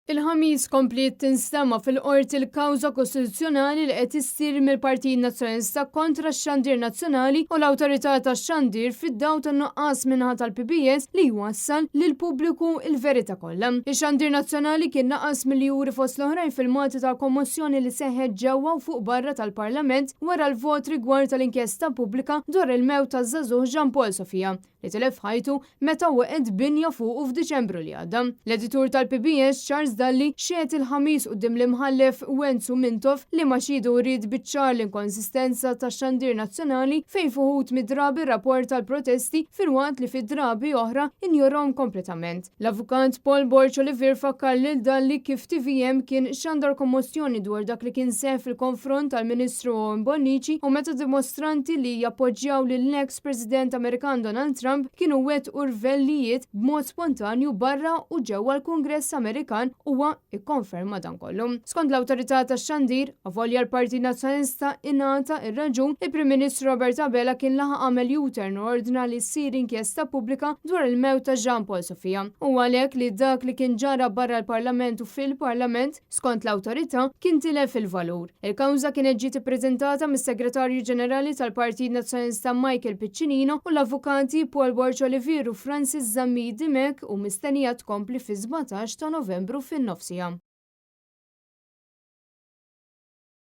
Il-Ħamis kompliet tinstema' fil-Qorti l-kawża kostituzzjonali li qed issir mill-Partit Nazzjonalista kontra x-Xandir Nazzjonali u l-Awtorità tax-Xandir fid-dawl tan-nuqqas min-naħa tal-PBS li jwassal lill-pubbliku l-verità kollha. Ix-Xandir Nazzjonali kien naqas milli juri fost l-oħrajn filmati tal-kommossjoni li seħħet ġewwa u fuq barra tal-Parlament wara l-vot rigward tal-inkjesta pubblika dwar il-mewt taż-żagħżugħ Jean Paul Sofia li tilef ħajtu meta waqgħet binja fuqu f'Diċembru li għadda. L-editur tal-PBS Charles Dalli xehed il-Ħamis quddiem l-Imħallef Wenzu Mintoff li ma xhieda uriet biċ-ċar l-inkonsistenza tax-xandir nazzjonali fejn f'uħud mid-drabi rrapporta l-protesti filwaqt li fi drabi oħra injorahom kompletament. L-Avukat Paul Borg Olivier fakkar lil Dalli kif tvm kien xandar kommossjoni dwar dak li kien seħħ fil-konfront tal-Ministru Owen Bonnici u meta dimostranti li jappoġġjaw lill-eks President Amerikan Donald Trump kienu wettqu rvellijiet b'mod spontanju barra u ġewwa l-Kungress Amerikan huwa ikkonferma dan kollu. Skont l-Awtorità tax-Xandir, avolja l-Partit Nazzjonalista ingħata r-raġun, il-Prim Ministru Robert Abela kien laħaq għamel U-turn u ordna li ssir inkjesta pubblika dwar il-mewt ta' Jean Paul Sofia. Hu għalhekk li dak li kien ġara barra l-Parlament u fil-Parlament, skont l-Awtorità, kien tilef il-valur. Il-kawża kienet ġiet ippreżentata mis-Segretarju Ġenerali tal-Partit Nazzjonalista Michael Piccinino u l-Avukati Paul Borg Olivier u Francis Zammit Dimech u mistennija tkompli fis-17 ta' Novembru fin-nofsiegħa.